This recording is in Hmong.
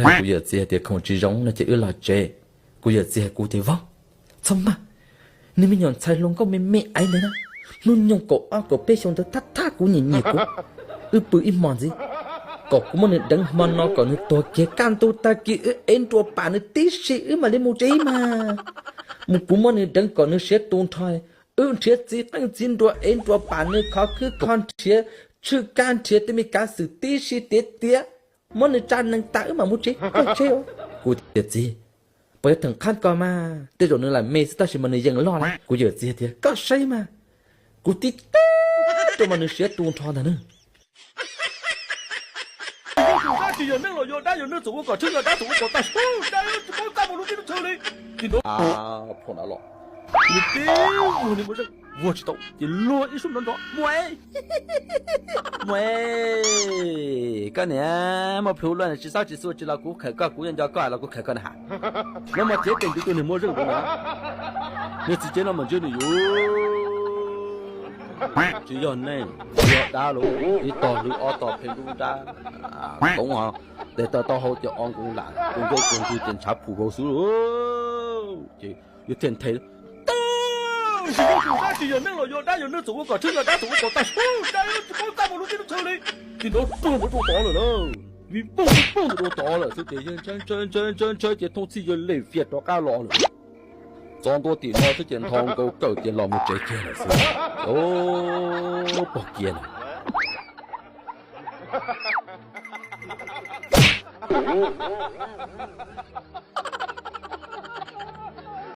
Kuv yawm txiv hais tias khoom tsis zoo no ces wb los tsev. Kuv yawm txiv hais kuv tias, Vaub, txhob maj, niag me nyuam ntxhais hluas nkauj me me aiv ntawd na, hnub nyoog kaum ob kaum peb xyoo ntawd thab thab kuv nyiam nyiam kuv. Wb pw ib hmos ntxiv, kom kuv muab nws deev hmo no kom nws tuag kiag, kaj ntug tag kis wb ev nruas pam nws tib si wb mam li mus tsev mas. Mus kuv muab nws deev kom nws siav tu nrho, wb nrhiav txiv qeej txiv nruas ev nruas pam nws, khov khwb kho nrhiav tshwj kab nrhiav tej me kav xwm tib si tiav tiav, muab nws tsa nees tas wb mam mus tsev, koj tsev. Kuv tias, Txiv, puas yuav theem qhab ko mas? Tej zaum nws lam me xwb tab sis mas nws yees loj lawm. Kuv yawm txiv tias, Koj saib mas, kuv tib teb rau mas nws siav tu nrho ntag na. Tsis yog neeg los yog dab, yog neeg txawm ua kom tshwj yog dab txawm ua kom tag, dab tsis paub txaj muag lub teb lub chaw li. Ces nrov, phom na los, nws tib vuag niag mos zeej vuag tsis tau ces luag ib suab nrov nrov, Muam, muam, koj niam, muaj plhu luaj tsis xab tsis xua tsis los kuv khawm koj, kuv yuav nco koj los kuv khawm koj na ha. Los mas cev teem tus niag mos zeej ntawd na, niag txiv cev los mas ntsia nws yus, tsis yog neeg, yog dab lauj, ib tog hlwb ob tog pheej dub nrab, toov ho, tes taw taub hau ces o nkoos lam, tus nkauj tus ntswg ces ntshav phum vau xwb. Ces yuav thiaj nthe, Tsis yog neeg los yog dab, yog neeg txawm ua kom tshwj yog dab txawm ua kom tag, dab tsis paub txaj muag lub teb lub chaw li. Ces nrov ruag nrov rau tod lawm na, vij pooj vij pooj nrov rau tod lawm xwb ces yawg ntshaw ntshaw ntshaw ntshaw ntshaw ces thooj txhij yawg lem fias rov qab los lawm. Txog ntua tim no xwb ces nthos nkaus kawm ces los mus tsev kiag lawm xwb. Pog kiag na.